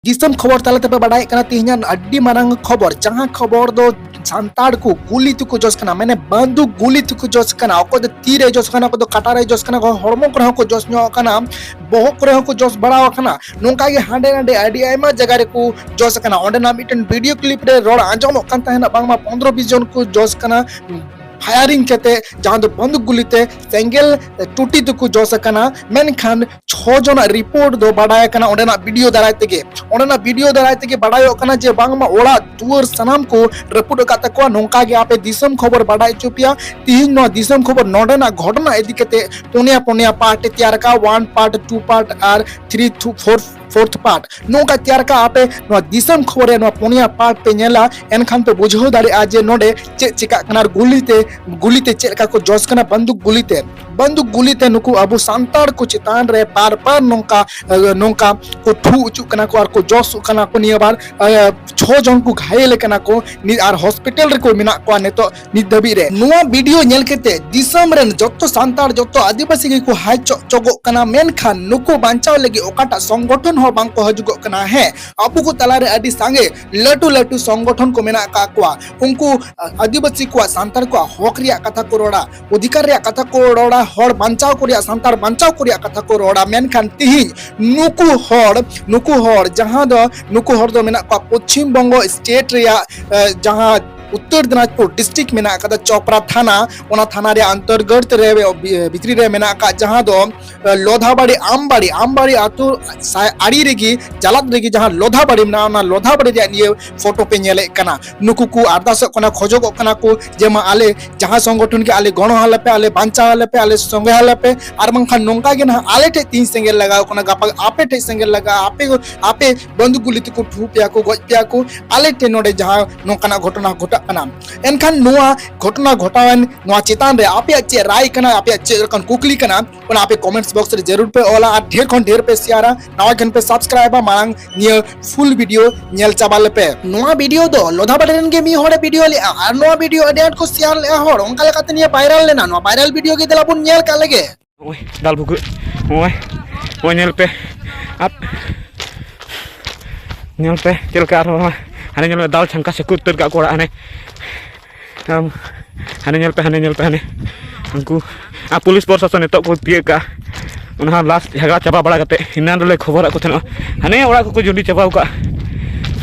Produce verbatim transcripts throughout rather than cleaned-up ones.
ᱫᱤᱥᱚᱢ ᱠᱷᱚᱵᱚᱨ ᱛᱟᱞᱟ ᱛᱮᱯᱮ ᱵᱟᱰᱟᱭᱮᱫ ᱠᱟᱱᱟ ᱛᱮᱦᱮᱧᱟᱜ ᱟᱹᱰᱤ ᱢᱟᱨᱟᱝ ᱠᱷᱚᱵᱚᱨ, ᱡᱟᱦᱟᱸ ᱠᱷᱚᱵᱚᱨ ᱫᱚ ᱥᱟᱱᱛᱟᱲ ᱠᱚ ᱜᱩᱞᱤ ᱛᱮᱠᱚ ᱡᱚᱥ ᱠᱟᱱᱟ, ᱢᱟᱱᱮ ᱵᱟᱱᱫᱩᱠ ᱜᱩᱞᱤ ᱛᱮᱠᱚ ᱡᱚᱥ ᱠᱟᱱᱟ᱾ ᱚᱠᱚᱭ ᱫᱚ ᱛᱤ ᱨᱮ ᱡᱚᱥ ᱠᱟᱱᱟ, ᱚᱠᱚᱭ ᱫᱚ ᱠᱟᱴᱟ ᱨᱮ ᱡᱚᱥ ᱠᱟᱱᱟ, ᱦᱚᱲᱢᱚ ᱠᱚᱨᱮ ᱦᱚᱸᱠᱚ ᱡᱚᱥ ᱧᱚᱜ ᱠᱟᱱᱟ, ᱵᱚᱦᱚᱜ ᱠᱚᱨᱮ ᱦᱚᱸᱠᱚ ᱡᱚᱥ ᱵᱟᱲᱟ ᱟᱠᱟᱱᱟ᱾ ᱱᱚᱝᱠᱟ ᱜᱮ ᱦᱟᱸᱰᱮ ᱱᱟᱰᱮ ᱟᱹᱰᱤ ᱟᱭᱢᱟ ᱡᱟᱭᱜᱟ ᱨᱮᱠᱚ ᱡᱚᱥ ᱟᱠᱟᱱᱟ᱾ ᱚᱸᱰᱮᱱᱟᱜ ᱢᱤᱫᱴᱮᱱ ᱵᱷᱤᱰᱤᱭᱳ ᱠᱞᱤᱯ ᱨᱮ ᱨᱚᱲ ᱟᱸᱡᱚᱢᱚᱜ ᱠᱟᱱ ᱛᱟᱦᱮᱱᱟ, ᱵᱟᱝᱢᱟ ᱯᱚᱱᱫᱽᱨᱚ ᱵᱤᱥ ᱡᱚᱱ ᱠᱚ ᱡᱚᱥ ᱠᱟᱱᱟ ᱯᱷᱟᱭᱟᱨᱤᱝ ᱠᱟᱛᱮ, ᱡᱟᱦᱟᱸ ᱫᱚ ᱵᱟᱱᱫᱩᱠ ᱜᱩᱞᱤ ᱛᱮ ᱥᱮᱸᱜᱮᱞ ᱴᱩᱴᱤ ᱛᱮᱠᱚ ᱡᱚᱥ ᱟᱠᱟᱱᱟ᱾ ᱢᱮᱱᱠᱷᱟᱱ ᱪᱷᱚ ᱡᱚᱱᱟᱜ ᱨᱤᱯᱳᱨᱴ ᱫᱚ ᱵᱟᱰᱟᱭ ᱟᱠᱟᱱᱟ ᱚᱸᱰᱮᱱᱟᱜ ᱵᱷᱤᱰᱤᱭᱳ ᱫᱟᱨᱟᱭ ᱛᱮᱜᱮ᱾ ᱚᱸᱰᱮᱱᱟᱜ ᱵᱷᱤᱰᱤᱭᱳ ᱫᱟᱨᱟᱭ ᱛᱮᱜᱮ ᱵᱟᱰᱟᱭᱚᱜ ᱠᱟᱱᱟ ᱡᱮ ᱵᱟᱝᱢᱟ ᱚᱲᱟᱜ ᱫᱩᱣᱟᱹᱨ ᱥᱟᱱᱟᱢ ᱠᱚ ᱨᱟᱹᱯᱩᱫ ᱟᱠᱟᱫ ᱛᱟᱠᱚᱣᱟ᱾ ᱱᱚᱝᱠᱟ ᱜᱮ ᱟᱯᱮ ᱫᱤᱥᱚᱢ ᱠᱷᱚᱵᱚᱨ ᱵᱟᱰᱟᱭ ᱦᱚᱪᱚ ᱯᱮᱭᱟ᱾ ᱛᱤᱦᱤᱧ ᱱᱚᱣᱟ ᱫᱤᱥᱚᱢ ᱠᱷᱚᱵᱚᱨ ᱱᱚᱰᱮᱱᱟᱜ ᱜᱷᱚᱴᱚᱱᱟ ᱤᱫᱤ ᱠᱟᱛᱮ ᱯᱩᱱᱭᱟ ᱯᱩᱱᱭᱟ ᱯᱟᱨᱴ ᱮ ᱛᱮᱭᱟᱨ ᱟᱠᱟᱫᱼᱟ, ᱚᱣᱟᱱ ᱯᱟᱨᱴ, ᱴᱩ ᱯᱟᱨᱴ ᱟᱨ ᱛᱷᱨᱤ ᱯᱷᱳᱨ ᱯᱟᱨᱴ᱾ ᱱᱚᱝᱠᱟ ᱛᱮᱭᱟᱨ ᱠᱟᱜ ᱟᱯᱮ ᱱᱚᱣᱟ ᱫᱤᱥᱚᱢ ᱠᱷᱚᱵᱚᱨ ᱨᱮ ᱱᱚᱣᱟ ᱯᱩᱱᱭᱟ ᱯᱟᱨᱴ ᱯᱮ ᱧᱮᱞᱟ, ᱮᱱᱠᱷᱟᱱ ᱯᱮ ᱵᱩᱡᱷᱟᱹᱣ ᱫᱟᱲᱮᱭᱟᱜᱼᱟ ᱡᱮ ᱱᱚᱰᱮ ᱪᱮᱫ ᱪᱤᱠᱟᱜ ᱠᱟᱱᱟ ᱟᱨ ᱜᱩᱞᱤ ᱛᱮ, ᱜᱩᱞᱤ ᱛᱮ ᱪᱮᱫ ᱞᱮᱠᱟ ᱠᱚ ᱡᱚᱥ ᱠᱟᱱᱟ ᱵᱟᱱᱫᱩᱠ ᱜᱩᱞᱤ ᱛᱮ᱾ ᱵᱟᱱᱫᱩᱠ ᱜᱩᱞᱤ ᱛᱮ ᱱᱩᱠᱩ ᱟᱵᱚ ᱥᱟᱱᱛᱟᱲ ᱠᱚ ᱪᱮᱛᱟᱱ ᱨᱮ ᱵᱟᱨ ᱵᱟᱨ ᱱᱚᱝᱠᱟ, ᱮ, ᱱᱚᱝᱠᱟ ᱠᱚ ᱴᱷᱩ ᱚᱪᱚᱜ ᱠᱟᱱᱟ ᱠᱚ ᱟᱨ ᱠᱚ ᱡᱚᱥᱚᱜ ᱠᱟᱱᱟ ᱠᱚ᱾ ᱱᱤᱭᱟᱹ ᱵᱟᱨ, ᱮ, ᱪᱷᱚ ᱡᱚᱱ ᱠᱚ ᱜᱷᱟᱭᱮᱞ ᱠᱟᱱᱟ ᱠᱚ ᱱᱤ-, ᱟᱨ ᱦᱚᱥᱯᱤᱴᱟᱞ ᱨᱮᱠᱚ ᱢᱮᱱᱟᱜ ᱠᱚᱣᱟ ᱱᱤᱛᱚᱜ ᱱᱤᱛ ᱫᱷᱟᱹᱵᱤᱡ ᱨᱮ᱾ ᱱᱚᱣᱟ ᱵᱷᱤᱰᱤᱭᱳ ᱧᱮᱞ ᱠᱟᱛᱮ ᱫᱤᱥᱚᱢ ᱨᱮᱱ ᱡᱚᱛᱚ ᱥᱟᱱᱛᱟᱲ, ᱡᱚᱛᱚ ᱟᱹᱫᱤᱵᱟᱹᱥᱤ ᱜᱮᱠᱚ ᱦᱟᱡᱽ ᱪᱚᱜ ᱪᱚᱜᱚᱜ ᱠᱟᱱᱟ, ᱢᱮᱱᱠᱷᱟᱱ ᱱᱩᱠᱩ ᱵᱟᱧᱪᱟᱣ ᱞᱟᱹᱜᱤᱫ ᱚᱠᱟᱴᱟᱜ ᱥᱚᱝᱜᱚᱴᱷᱚᱱ ᱦᱚᱸ ᱵᱟᱝ ᱠᱚ ᱦᱤᱡᱩᱜᱚᱜ ᱠᱟᱱᱟ᱾ ᱦᱮᱸ, ᱟᱵᱚ ᱠᱚ ᱛᱟᱞᱟᱨᱮ ᱟᱹᱰᱤ ᱥᱟᱸᱜᱮ ᱞᱟᱹᱴᱩ ᱞᱟᱹᱴᱩ ᱥᱚᱝᱜᱚᱴᱷᱚᱱ ᱠᱚ ᱢᱮᱱᱟᱜ ᱟᱠᱟᱫ ᱠᱚᱣᱟ᱾ ᱩᱱᱠᱩ, ᱟ-, ᱟᱹᱫᱤᱵᱟᱹᱥᱤ ᱠᱚᱣᱟᱜ, ᱥᱟᱱᱛᱟᱲ ᱠᱚᱣᱟᱜ ᱦᱚᱠ ᱨᱮᱭᱟᱜ ᱠᱟᱛᱷᱟ ᱠᱚ ᱨᱚᱲᱟ, ᱚᱫᱷᱤᱠᱟᱨ ᱨᱮᱭᱟᱜ ᱠᱟᱛᱷᱟ ᱠᱚ ᱨᱚᱲᱟ, ᱦᱚᱲ ᱵᱟᱧᱪᱟᱣ ᱠᱚ ᱨᱮᱭᱟᱜ, ᱥᱟᱱᱛᱟᱲ ᱵᱟᱧᱪᱟᱣ ᱠᱚ ᱨᱮᱭᱟᱜ ᱠᱟᱛᱷᱟ ᱠᱚ ᱨᱚᱲᱟ᱾ ᱢᱮᱱᱠᱷᱟᱱ ᱛᱤᱦᱤᱧ ᱱᱩᱠᱩ ᱦᱚᱲ, ᱱᱩᱠᱩ ᱦᱚᱲ ᱡᱟᱦᱟᱸ ᱫᱚ, ᱱᱩᱠᱩ ᱦᱚᱲ ᱫᱚ ᱢᱮᱱᱟᱜ ᱠᱚᱣᱟ ᱯᱚᱪᱷᱤᱢ ᱵᱚᱝᱜᱚ ᱥᱴᱮᱴ ᱨᱮᱭᱟᱜ, ᱮ, ᱡᱟᱦᱟᱸ ᱩᱛᱛᱚᱨ ᱫᱤᱱᱟᱡᱽᱯᱩᱨ ᱰᱤᱥᱴᱨᱤᱠᱴ ᱢᱮᱱᱟᱜ ᱟᱠᱟᱫᱟ, ᱪᱚᱯᱨᱟ ᱛᱷᱟᱱᱟ, ᱚᱱᱟ ᱛᱷᱟᱱᱟ ᱨᱮᱭᱟᱜ ᱚᱱᱛᱚᱨᱜᱚᱛ ᱨᱮ, ᱵᱷᱤ-, ᱵᱷᱤᱛᱨᱤ ᱨᱮ ᱢᱮᱱᱟᱜ ᱟᱠᱟᱫ, ᱡᱟᱦᱟᱸ ᱫᱚ, ᱮ, ᱞᱚᱫᱷᱟᱵᱟᱲᱤ, ᱟᱢᱵᱟᱲᱤ, ᱟᱢᱵᱟᱲᱤ ᱟᱹᱛᱩ ᱥᱟ-, ᱟᱲᱮ ᱨᱮᱜᱮ, ᱡᱟᱞᱟᱫ ᱨᱮᱜᱮ ᱡᱟᱦᱟᱸ ᱞᱚᱫᱷᱟᱵᱟᱲᱤ ᱢᱮᱱᱟᱜᱼᱟ, ᱚᱱᱟ ᱞᱚᱫᱷᱟᱵᱟᱲᱤ ᱨᱮᱭᱟᱜ ᱱᱤᱭᱟᱹ ᱯᱷᱳᱴᱳ ᱯᱮ ᱧᱮᱞᱮᱫ ᱠᱟᱱᱟ᱾ ᱱᱩᱠᱩ ᱠᱚ ᱟᱨᱫᱟᱥᱚᱜ ᱠᱟᱱᱟ, ᱠᱷᱚᱡᱚᱜᱚᱜ ᱠᱟᱱᱟ ᱠᱚ ᱡᱮ ᱢᱟ ᱟᱞᱮ ᱡᱟᱦᱟᱸ ᱥᱚᱝᱜᱚᱴᱷᱚᱱ ᱜᱮ ᱟᱞᱮ ᱜᱚᱲᱚ ᱟᱞᱮ ᱯᱮ, ᱟᱞᱮ ᱵᱟᱧᱪᱟᱣ ᱟᱞᱮ ᱯᱮ, ᱟᱞᱮ ᱥᱚᱸᱜᱮ ᱟᱞᱮ ᱯᱮ, ᱟᱨ ᱵᱟᱝᱠᱷᱟᱱ ᱱᱚᱝᱠᱟ ᱜᱮ ᱱᱟᱦᱟᱜ ᱟᱞᱮ ᱴᱷᱮᱡ ᱛᱤᱧ ᱥᱮᱸᱜᱮᱞ ᱞᱟᱜᱟᱣ ᱠᱟᱱᱟ, ᱜᱟᱯᱟ ᱟᱯᱮ ᱴᱷᱮᱡ ᱥᱮᱸᱜᱮᱞ ᱞᱟᱜᱟᱜᱼᱟ, ᱟᱯᱮ, ᱟᱯᱮ ᱵᱟᱱᱫᱩᱠ ᱜᱩᱞᱤ ᱛᱮᱠᱚ ᱴᱷᱩ ᱯᱮᱭᱟ ᱠᱚ, ᱜᱚᱡ ᱯᱮᱭᱟ ᱠᱚ, ᱟᱞᱮ ᱴᱷᱮᱱ ᱱᱚᱰᱮ ᱡᱟᱦᱟᱸ ᱱᱚᱝᱠᱟᱱᱟᱜ ᱜᱷᱚᱴᱚᱱᱟ ᱜᱷᱚᱴᱟᱜ ᱠᱟᱱᱟ᱾ ᱮᱱᱠᱷᱟᱱ ᱱᱚᱣᱟ ᱜᱷᱚᱴᱚᱱᱟ ᱜᱷᱚᱴᱟᱣᱮᱱ, ᱱᱚᱣᱟ ᱪᱮᱛᱟᱱ ᱨᱮ ᱟᱯᱮᱭᱟᱜ ᱪᱮᱫ ᱨᱟᱭ ᱠᱟᱱᱟ, ᱟᱯᱮᱭᱟᱜ ᱪᱮᱫ ᱞᱮᱠᱟᱱ ᱠᱩᱠᱞᱤ ᱠᱟᱱᱟ, ᱚᱱᱟ ᱟᱯᱮ ᱠᱚᱢᱮᱱᱴᱥ ᱵᱚᱠᱥ ᱨᱮ ᱡᱟᱹᱨᱩᱲ ᱯᱮ ᱚᱞᱟ ᱟᱨ ᱰᱷᱮᱨ ᱠᱷᱚᱱ ᱰᱷᱮᱨ ᱯᱮ ᱥᱮᱭᱟᱨᱟ, ᱱᱟᱣᱟ ᱠᱷᱟᱱ ᱯᱮ ᱥᱟᱵᱥᱠᱨᱟᱭᱤᱵᱟ, ᱢᱟᱲᱟᱝ ᱱᱤᱭᱟᱹ ᱯᱷᱩᱞ ᱵᱷᱤᱰᱤᱭᱳ ᱧᱮᱞ ᱪᱟᱵᱟ ᱞᱮᱯᱮ᱾ ᱱᱚᱣᱟ ᱵᱷᱤᱰᱤᱭᱳ ᱫᱚ ᱞᱚᱫᱷᱟᱵᱟᱲᱤ ᱨᱮᱱ ᱜᱮ ᱢᱤᱫ ᱦᱚᱲᱮ ᱵᱷᱤᱰᱤᱭᱳ ᱞᱮᱜᱼᱟ ᱟᱨ ᱱᱚᱣᱟ ᱵᱷᱤᱰᱤᱭᱳ ᱟᱹᱰᱤ ᱟᱸᱴ ᱠᱚ ᱥᱮᱭᱟᱨ ᱞᱮᱜᱼᱟ ᱦᱚᱲ, ᱚᱱᱠᱟ ᱞᱮᱠᱟᱛᱮ ᱱᱤᱭᱟᱹ ᱵᱷᱟᱭᱨᱟᱞ ᱞᱮᱱᱟ᱾ ᱱᱚᱣᱟ ᱵᱷᱟᱭᱨᱟᱞ ᱵᱷᱤᱰᱤᱭᱳ ᱜᱮ ᱫᱮᱞᱟ ᱵᱚᱱ ᱧᱮᱞ ᱠᱟᱜ ᱞᱮᱜᱮ᱾ ᱱᱚᱜᱼᱚᱭ ᱫᱟᱞ ᱵᱷᱩᱜᱟᱹᱜ, ᱱᱚᱜᱼᱚᱭ, ᱱᱚᱜᱼᱚᱭ ᱧᱮᱞ ᱯᱮ, ᱟᱯ-, ᱧᱮᱞ ᱯᱮ ᱪᱮᱫ ᱞᱮᱠᱟ ᱟᱨᱦᱚᱸ ᱦᱟᱱᱮ ᱧᱮᱞ ᱢᱮ, ᱫᱟᱞ ᱪᱷᱟᱝᱠᱟ ᱥᱮᱠᱚ ᱩᱛᱟᱹᱨ ᱠᱟᱜ ᱠᱚ ᱚᱲᱟᱜ ᱦᱟᱱᱮ᱾ ᱟᱢ, ᱦᱟᱱᱮ ᱧᱮᱞ ᱯᱮ, ᱦᱟᱱᱮ ᱧᱮᱞ ᱯᱮ, ᱦᱟᱱᱮ ᱩᱱᱠᱩ ᱟᱨ ᱯᱩᱞᱤᱥ ᱯᱨᱚᱥᱟᱥᱚᱱ ᱱᱤᱛᱚᱜ ᱠᱚ ᱛᱤᱭᱟᱹᱜ ᱠᱟᱜᱼᱟ᱾ ᱚᱱᱟ ᱦᱚᱸ ᱞᱟᱥᱴ ᱡᱷᱟᱜᱽᱲᱟ ᱪᱟᱵᱟ ᱵᱟᱲᱟ ᱠᱟᱛᱮ ᱮᱱᱟᱱ ᱨᱮᱞᱮ ᱠᱷᱚᱵᱚᱨᱟᱜ ᱠᱚ ᱛᱟᱦᱮᱱᱚᱜᱼᱟ, ᱦᱟᱱᱮ ᱚᱲᱟᱜ ᱠᱚᱠᱚ ᱡᱩᱸᱰᱤ ᱪᱟᱵᱟᱣ ᱠᱟᱜᱼᱟ᱾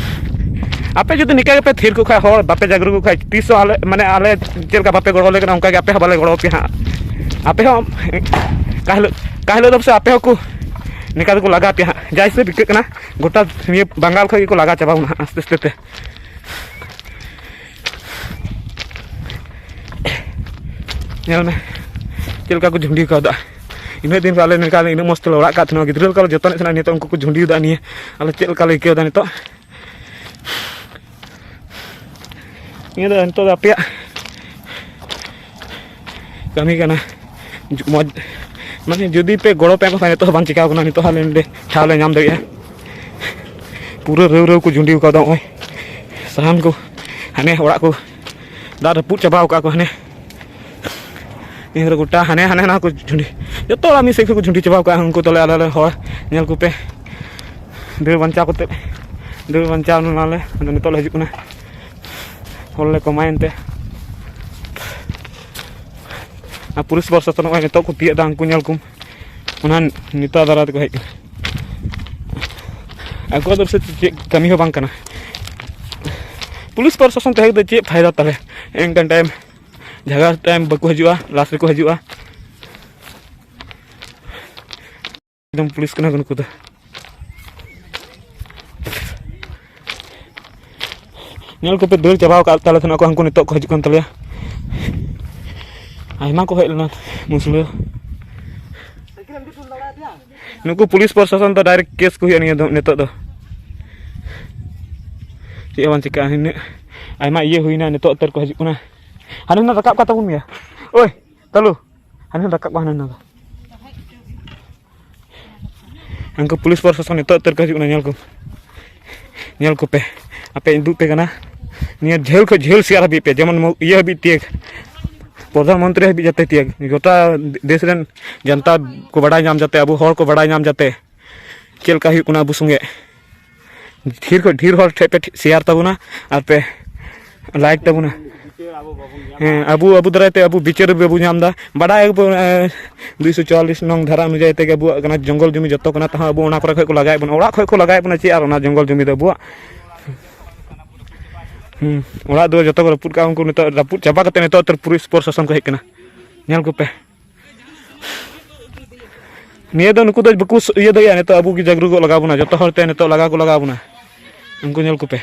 ᱟᱯᱮ ᱡᱩᱫᱤ ᱱᱤᱝᱠᱟ ᱜᱮᱯᱮ ᱛᱷᱤᱨ ᱠᱚᱜ ᱠᱷᱟᱡ, ᱦᱚᱲ ᱵᱟᱯᱮ ᱡᱟᱜᱽᱨᱩ ᱠᱚᱜ ᱠᱷᱟᱡ, ᱛᱤᱥ ᱦᱚᱸ ᱟᱞᱮ, ᱢᱟᱱᱮ, ᱟᱞᱮ ᱪᱮᱫ ᱞᱮᱠᱟ ᱵᱟᱯᱮ ᱜᱚᱲᱚ ᱟᱞᱮ ᱠᱟᱱᱟ, ᱚᱱᱠᱟ ᱜᱮ ᱟᱯᱮ ᱦᱚᱸ ᱵᱟᱞᱮ ᱜᱚᱲᱚ ᱟᱯᱮᱭᱟ ᱦᱟᱸᱜ᱾ ᱟᱯᱮ ᱦᱚᱸ ᱚᱠᱟ ᱦᱤᱞᱳᱜ, ᱚᱠᱟ ᱦᱤᱞᱳᱜ ᱫᱚ ᱯᱟᱥᱮᱡ ᱟᱯᱮ ᱦᱚᱸᱠᱚ ᱱᱤᱝᱠᱟ ᱫᱚᱠᱚ ᱞᱟᱜᱟ ᱯᱮᱭᱟ ᱦᱟᱸᱜ᱾ ᱡᱟ ᱦᱤᱥᱟᱹᱵ ᱟᱹᱭᱠᱟᱹᱜ ᱠᱟᱱᱟ, ᱜᱚᱴᱟ ᱱᱤᱭᱟᱹ ᱵᱟᱝᱜᱟᱞ ᱠᱷᱚᱡ ᱜᱮᱠᱚ ᱞᱟᱜᱟ ᱪᱟᱵᱟ ᱵᱚᱱᱟ ᱦᱟᱸᱜ ᱟᱥᱛᱮ ᱟᱥᱛᱮ ᱛᱮ᱾ ᱧᱮᱞ ᱢᱮ ᱪᱮᱫ ᱞᱮᱠᱟ ᱠᱚ ᱡᱷᱩᱸᱰᱤ ᱠᱟᱣᱫᱟ᱾ ᱤᱱᱟᱹᱜ ᱫᱤᱱ ᱨᱮ ᱟᱞᱮ ᱱᱤᱝᱠᱟ ᱤᱱᱟᱹᱜ ᱢᱚᱡᱽ ᱛᱮᱞᱮ ᱚᱲᱟᱜ ᱠᱟᱫ ᱛᱟᱦᱮᱱᱟ, ᱜᱤᱫᱽᱨᱟᱹ ᱞᱮᱠᱟ ᱞᱮ ᱡᱚᱛᱚᱱᱮᱫ ᱛᱟᱦᱮᱱᱟ, ᱱᱤᱛᱚᱜ ᱩᱱᱠᱩ ᱠᱚ ᱡᱷᱩᱸᱰᱤᱭᱮᱫᱟ᱾ ᱱᱤᱭᱟᱹ ᱟᱞᱮ ᱪᱮᱫ ᱞᱮᱠᱟ ᱞᱮ ᱟᱹᱭᱠᱟᱹᱣ ᱮᱫᱟ ᱱᱤᱛᱚᱜ? ᱱᱤᱭᱟᱹ ᱫᱚ ᱱᱤᱛᱚᱜ ᱫᱚ ᱟᱯᱮᱭᱟᱜ ᱠᱟᱹᱢᱤ ᱠᱟᱱᱟ᱾ ᱢᱚᱡᱽ, ᱢᱟᱱᱮ, ᱡᱩᱫᱤ ᱯᱮ ᱜᱚᱲᱚ ᱯᱮ ᱮᱢ ᱠᱷᱟᱱ, ᱱᱤᱛᱚᱜ ᱦᱚᱸ ᱵᱟᱝ ᱪᱤᱠᱟᱹᱣ ᱠᱟᱱᱟ, ᱱᱤᱛᱚᱜ ᱦᱚᱸ ᱟᱞᱮ ᱱᱚᱸᱰᱮ ᱴᱷᱟᱶ ᱞᱮ ᱧᱟᱢ ᱫᱟᱲᱮᱭᱟᱜᱼᱟ᱾ ᱯᱩᱨᱟᱹ ᱨᱟᱹᱣ ᱨᱟᱹᱣ ᱠᱚ ᱡᱷᱩᱸᱰᱤ ᱠᱟᱣᱫᱟ ᱱᱚᱜᱼᱚᱭ᱾ ᱥᱟᱦᱟᱱ ᱠᱚ ᱦᱟᱱᱮ ᱚᱲᱟᱜ ᱠᱚ ᱫᱟᱜ ᱨᱟᱹᱯᱩᱫ ᱪᱟᱵᱟᱣ ᱠᱟᱜᱼᱟ ᱠᱚ ᱦᱟᱱᱮ᱾ ᱱᱤᱭᱟᱹ ᱫᱚ ᱜᱚᱴᱟ ᱦᱟᱱᱮ, ᱦᱟᱱᱮ ᱦᱟᱱᱟ ᱠᱚ ᱡᱷᱩᱸᱰᱤ, ᱡᱚᱛᱚ ᱚᱲᱟᱜ ᱢᱤᱫ ᱥᱮᱫ ᱠᱷᱚᱱ ᱠᱚ ᱡᱷᱩᱸᱰᱤ ᱪᱟᱵᱟᱣ ᱠᱟᱜᱼᱟ᱾ ᱩᱱᱠᱩ ᱛᱟᱞᱮ ᱟᱞᱮ, ᱟᱞᱮ ᱦᱚᱲ ᱧᱮᱞ ᱠᱚᱯᱮ, ᱫᱟᱹᱲ ᱵᱟᱧᱪᱟᱣ ᱠᱟᱛᱮ, ᱫᱟᱹᱲ ᱵᱟᱧᱪᱟᱣ ᱱᱟᱞᱮ᱾ ᱟᱫᱚ ᱱᱤᱛᱚᱜ ᱞᱮ ᱦᱤᱡᱩᱜ ᱠᱟᱱᱟ, ᱦᱚᱲ ᱞᱮ ᱠᱚᱢᱟᱭᱮᱱ ᱛᱮ᱾ ᱟᱨ ᱯᱩᱞᱤᱥ ᱯᱨᱚᱥᱟᱥᱚᱱ ᱱᱚᱜᱼᱚᱭ ᱱᱤᱛᱚᱜ ᱠᱚ ᱛᱤᱭᱟᱹᱜ ᱮᱫᱟ, ᱩᱱᱠᱩ ᱧᱮᱞ ᱠᱚᱢ, ᱚᱱᱟ ᱱᱮᱛᱟ ᱫᱟᱨᱟᱭ ᱛᱮᱠᱚ ᱦᱮᱡ ᱠᱟᱱᱟ᱾ ᱟᱠᱚᱣᱟᱜ ᱫᱚ ᱥᱮ ᱪᱮᱫ ᱠᱟᱹᱢᱤ ᱦᱚᱸ ᱵᱟᱝ ᱠᱟᱱᱟ᱾ ᱯᱩᱞᱤᱥ ᱯᱨᱚᱥᱟᱥᱚᱱ ᱛᱟᱦᱮᱸ ᱠᱟᱛᱮ ᱪᱮᱫ ᱯᱷᱟᱭᱫᱟ ᱛᱟᱞᱮ? ᱮᱱᱠᱟᱱ ᱴᱟᱭᱤᱢ, ᱡᱷᱟᱜᱽᱲᱟ ᱴᱟᱭᱤᱢ ᱵᱟᱠᱚ ᱦᱤᱡᱩᱜᱼᱟ, ᱞᱟᱥ ᱨᱮᱠᱚ ᱦᱤᱡᱩᱜᱼᱟ᱾ ᱮᱠᱫᱚᱢ ᱯᱩᱞᱤᱥ ᱠᱟᱱᱟ ᱠᱚ ᱱᱩᱠᱩ ᱫᱚ᱾ ᱧᱮᱞ ᱠᱚᱯᱮ, ᱫᱟᱹᱲ ᱪᱟᱵᱟᱣ ᱟᱠᱟᱫ ᱛᱟᱞᱮ ᱛᱟᱦᱮᱱᱟ ᱠᱚ, ᱦᱟᱱᱠᱩ ᱱᱤᱛᱚᱜ ᱠᱚ ᱦᱤᱡᱩᱜ ᱠᱟᱱ ᱛᱟᱞᱮᱭᱟ᱾ ᱟᱭᱢᱟ ᱠᱚ ᱦᱮᱡ ᱞᱮᱱᱟ ᱢᱩᱥᱞᱟᱹ᱾ ᱱᱩᱠᱩ ᱯᱩᱞᱤᱥ ᱯᱨᱚᱥᱟᱥᱚᱱ ᱫᱚ ᱰᱟᱭᱨᱮᱠᱴ ᱠᱮᱥ ᱠᱚ ᱦᱩᱭᱩᱜᱼᱟ ᱱᱤᱭᱟᱹ ᱫᱚ, ᱱᱤᱛᱚᱜ ᱫᱚ᱾ ᱪᱮᱫ ᱦᱚᱸ ᱵᱟᱝ ᱪᱤᱠᱟᱹᱜᱼᱟ, ᱱᱤᱱᱟᱹᱜ ᱟᱭᱢᱟ ᱤᱭᱟᱹ ᱦᱩᱭᱱᱟ, ᱱᱤᱛᱚᱜ ᱩᱛᱟᱹᱨ ᱠᱚ ᱦᱤᱡᱩᱜ ᱠᱟᱱᱟ᱾ ᱦᱟᱱᱮ ᱦᱟᱱᱟ ᱨᱟᱠᱟᱵ ᱠᱟᱛᱟ ᱵᱚᱱ ᱜᱮᱭᱟ᱾ ᱳᱭ ᱛᱟᱞᱩ, ᱦᱟᱱᱮ ᱨᱟᱠᱟᱵ ᱠᱟᱱᱟ ᱦᱟᱱᱮ ᱦᱟᱱᱟ ᱫᱚ᱾ ᱩᱱᱠᱩ ᱯᱩᱞᱤᱥ ᱯᱨᱚᱥᱟᱥᱚᱱ ᱱᱤᱛᱚᱜ ᱩᱛᱟᱹᱨ ᱠᱚ ᱦᱤᱡᱩᱜ ᱠᱟᱱᱟ, ᱧᱮᱞ ᱠᱚ, ᱧᱮᱞ ᱠᱚᱯᱮ, ᱟᱯᱮ ᱩᱫᱩᱜ ᱯᱮ ᱠᱟᱱᱟ᱾ ᱱᱤᱭᱟᱹ ᱡᱷᱟᱹᱞ ᱠᱷᱚᱡ ᱡᱷᱟᱹᱞ ᱥᱮᱭᱟᱨ ᱦᱟᱹᱵᱤᱡ ᱯᱮ, ᱡᱮᱢᱚᱱ ᱢᱚ-, ᱤᱭᱟᱹ ᱦᱟᱹᱵᱤᱡ ᱛᱤᱭᱟᱹᱜ, ᱯᱨᱚᱫᱷᱟᱱ ᱢᱚᱱᱛᱨᱤ ᱦᱟᱹᱵᱤᱡ ᱡᱟᱛᱮ ᱛᱤᱭᱟᱹᱜ, ᱜᱚᱴᱟ ᱫᱮᱥ ᱨᱮᱱ ᱡᱟᱱᱛᱟ ᱠᱚ ᱵᱟᱰᱟᱭ ᱧᱟᱢ, ᱡᱟᱛᱮ ᱟᱵᱚ ᱦᱚᱲ ᱠᱚ ᱵᱟᱰᱟᱭ ᱧᱟᱢ, ᱡᱟᱛᱮ ᱪᱮᱫ ᱞᱮᱠᱟ ᱦᱩᱭᱩᱜ ᱠᱟᱱᱟ ᱟᱵᱚ ᱥᱚᱸᱜᱮ᱾ ᱰᱷᱮᱨ ᱠᱷᱚᱱ ᱰᱷᱮᱨ ᱦᱚᱲ ᱴᱷᱮᱱ ᱯᱮ ᱥᱮᱭᱟᱨ ᱛᱟᱵᱚᱱᱟ ᱟᱨ ᱯᱮ ᱞᱟᱭᱤᱠ ᱛᱟᱵᱚᱱᱟ᱾ ᱦᱮᱸ, ᱟᱵᱚ ᱟᱵᱚ ᱫᱟᱨᱟᱭ ᱛᱮ ᱟᱵᱚ ᱵᱤᱪᱟᱹᱨ ᱵᱟᱵᱚ ᱧᱟᱢ ᱮᱫᱟ᱾ ᱵᱟᱰᱟᱭ ᱟᱵᱚ, ᱮᱸ, ᱫᱩᱭᱥᱚ ᱪᱩᱣᱟᱞᱤᱥ ᱱᱚᱝ ᱫᱷᱟᱨᱟ ᱚᱱᱩᱡᱟᱭᱤ ᱛᱮᱜᱮ ᱟᱵᱚᱣᱟᱜ ᱠᱟᱱᱟ, ᱡᱚᱝᱜᱚᱞ ᱡᱚᱢᱤ ᱡᱚᱛᱚ ᱠᱟᱱᱟ, ᱛᱟᱦᱚᱸ ᱟᱵᱚ ᱚᱱᱟ ᱠᱚᱨᱮ ᱠᱷᱚᱱ ᱠᱚ ᱞᱟᱜᱟᱭᱮᱫ ᱵᱚᱱᱟ, ᱚᱲᱟᱜ ᱠᱷᱚᱱ ᱠᱚ ᱞᱟᱜᱟᱭᱮᱫ ᱵᱚᱱᱟ᱾ ᱪᱮᱫ ᱟᱨ ᱚᱱᱟ ᱡᱚᱝᱜᱚᱞ ᱡᱚᱢᱤ ᱫᱚ ᱟᱵᱚᱣᱟᱜ? ᱦᱩᱸ, ᱚᱲᱟᱜ ᱫᱩᱣᱟᱹᱨ ᱡᱚᱛᱚ ᱠᱚ ᱨᱟᱹᱯᱩᱫ ᱠᱟᱜᱼᱟ, ᱩᱱᱠᱩ ᱱᱤᱛᱚᱜ ᱨᱟᱹᱯᱩᱫ ᱪᱟᱵᱟ ᱠᱟᱛᱮ ᱱᱤᱛᱚᱜ ᱛᱚ ᱯᱩᱞᱤᱥ ᱯᱨᱚᱥᱟᱥᱚᱱ ᱠᱚ ᱦᱮᱡ ᱠᱟᱱᱟ᱾ ᱧᱮᱞ ᱠᱚᱯᱮ, ᱱᱤᱭᱟᱹ ᱫᱚ ᱱᱩᱠᱩ ᱫᱚ ᱵᱟᱠᱚ ᱤᱭᱟᱹ ᱫᱟᱲᱮᱭᱟᱜᱼᱟ᱾ ᱱᱤᱛᱚᱜ ᱟᱵᱚ ᱜᱮ ᱡᱟᱜᱽᱨᱩᱠᱚᱜ ᱞᱟᱜᱟᱣ ᱵᱚᱱᱟ, ᱡᱚᱛᱚ ᱦᱚᱲ ᱛᱮ ᱱᱤᱛᱚᱜ ᱞᱟᱜᱟ ᱠᱚ ᱞᱟᱜᱟᱣ ᱵᱚᱱᱟ᱾ ᱩᱱᱠᱩ ᱧᱮᱞ ᱠᱚᱯᱮ,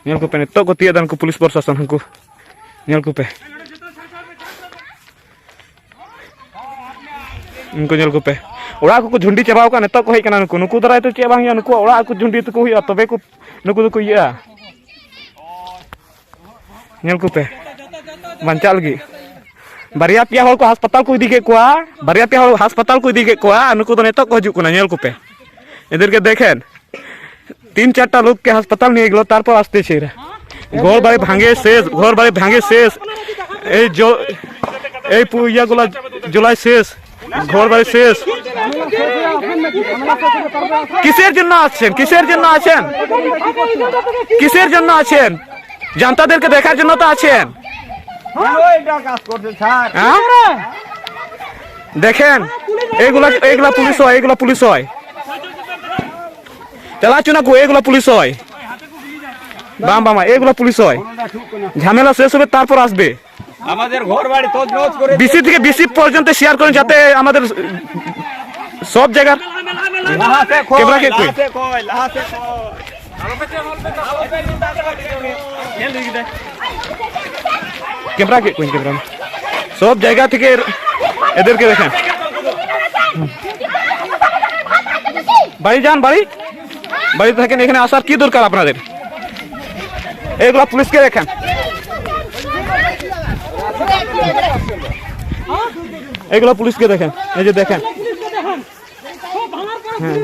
ᱧᱮᱞ ᱠᱚᱯᱮ, ᱱᱤᱛᱚᱜ ᱠᱚ ᱛᱤᱭᱳᱜ ᱮᱫᱟ ᱱᱩᱠᱩ ᱯᱩᱞᱤᱥ ᱯᱨᱚᱥᱟᱥᱚᱱ, ᱩᱱᱠᱩ ᱧᱮᱞ ᱠᱚᱯᱮ, ᱩᱱᱠᱩ ᱧᱮᱞ ᱠᱚᱯᱮ, ᱚᱲᱟᱜ ᱠᱚᱠᱚ ᱡᱷᱩᱸᱰᱤ ᱪᱟᱵᱟᱣ ᱠᱟᱜᱼᱟ᱾ ᱱᱤᱛᱚᱜ ᱠᱚ ᱦᱮᱡ ᱠᱟᱱᱟ ᱱᱩᱠᱩ, ᱱᱩᱠᱩ ᱫᱟᱨᱟᱭ ᱛᱮ ᱪᱮᱫ ᱵᱟᱝ ᱦᱩᱭᱩᱜᱼᱟ, ᱱᱩᱠᱩᱣᱟᱜ ᱚᱲᱟᱜ ᱠᱚ ᱡᱷᱩᱸᱰᱤ ᱛᱟᱠᱚ ᱦᱩᱭᱩᱜᱼᱟ, ᱛᱚᱵᱮ ᱠᱚ ᱱᱩᱠᱩ ᱫᱚᱠᱚ ᱤᱭᱟᱹᱜᱼᱟ᱾ ᱧᱮᱞ ᱠᱚᱯᱮ, ᱵᱟᱧᱪᱟᱜ ᱞᱟᱹᱜᱤᱫ ᱵᱟᱨᱭᱟ ᱯᱮᱭᱟ ᱦᱚᱲ ᱠᱚ ᱦᱟᱥᱯᱟᱛᱟᱞ ᱠᱚ ᱤᱫᱤ ᱠᱮᱫ ᱠᱚᱣᱟ, ᱵᱟᱨᱭᱟ ᱯᱮᱭᱟ ᱦᱚᱲ ᱦᱟᱥᱯᱟᱛᱟᱞ ᱠᱚ ᱤᱫᱤ ᱠᱮᱫ ᱠᱚᱣᱟ, ᱟᱨ ᱱᱩᱠᱩ ᱫᱚ ᱱᱤᱛᱚᱜ ᱠᱚ ᱦᱤᱡᱩᱜ ᱠᱟᱱᱟ᱾ ᱧᱮᱞ ᱠᱚᱯᱮ, ᱮᱫᱮᱨ ᱠᱮ ᱫᱮᱠᱷᱮᱱ, ᱛᱤᱱ ᱪᱟᱨᱴᱟ ᱞᱳᱠ ᱠᱮ ᱦᱟᱥᱯᱟᱛᱟᱞ ᱱᱤᱭᱮ ᱜᱮᱞᱳ, ᱛᱟᱨᱯᱚᱨ ᱟᱥᱛᱮ ᱪᱮᱦᱨᱟ ᱜᱷᱚᱨ ᱵᱟᱲᱤ ᱵᱷᱟᱸᱜᱮ ᱥᱮᱥ, ᱜᱷᱚᱨ ᱵᱟᱲᱤ ᱵᱷᱟᱸᱜᱮ ᱥᱮᱥ᱾ ᱮᱭ ᱡᱚ, ᱮᱭ ᱯᱩ-, ᱤᱭᱟᱹ ᱜᱩᱞᱟ ᱡᱩᱞᱟᱭ শেষ, ঘর বাড়ি শেষ। কিসের জন্য আসছেন? কিসের জন্য আছেন? কিসের জন্য আছেন? জান্তাদেরকে দেখার জন্য তো আছেন। কেন এটা কাজ করছে, স্যার? হ্যাঁ? দেখেন, এইগুলা, এইগুলা পুলিশ হয়, এইগুলা পুলিশ হয়। চালাচ্ছ না কো, এইগুলা পুলিশ হয়। বাম, বাম, এইগুলা পুলিশ হয়। ঝামেলা শেষ হবে, তারপর আসবে। আমাদের ঘর বাড়ি তছনছ করে বিসি থেকে বিসি পর্যন্ত শেয়ার করেন, যাতে আমাদের সব জায়গার লাহাতে কই, ক্যামেরা কে কই? লাহাতে কই, লাহাতে কই। ক্যামেরা কে কই? ক্যামেরা। সব জায়গা থেকে এর-, এদেরকে দেখেন। বাড়ি যান, বাড়ি। বাড়িতে থাকেন, এখানে আসার কি দরকার আপনাদের? এইগুলা পুলিশকে দেখেন, এইগুলা পুলিশকে দেখেন, এই যে দেখেন, হ্যাঁ,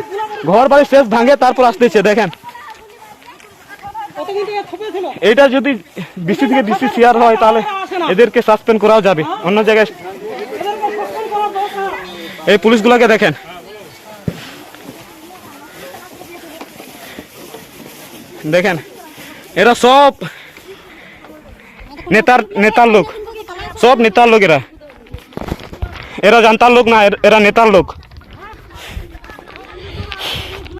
ঘর বাড়ি শেষ ভাঙে তারপর আসতেছে, দেখেন। এটা যদি বিসি থেকে বিসি শেয়ার হয়, তাহলে এদেরকে সাসপেন্ড করাও যাবে অন্য জায়গায়। এই পুলিশগুলোকে দেখেন, দেখেন, এরা সব নেতার, নেতার লোক, সব নেতার লোক এরা। এরা জানতার লোক না, এর- এরা নেতার লোক।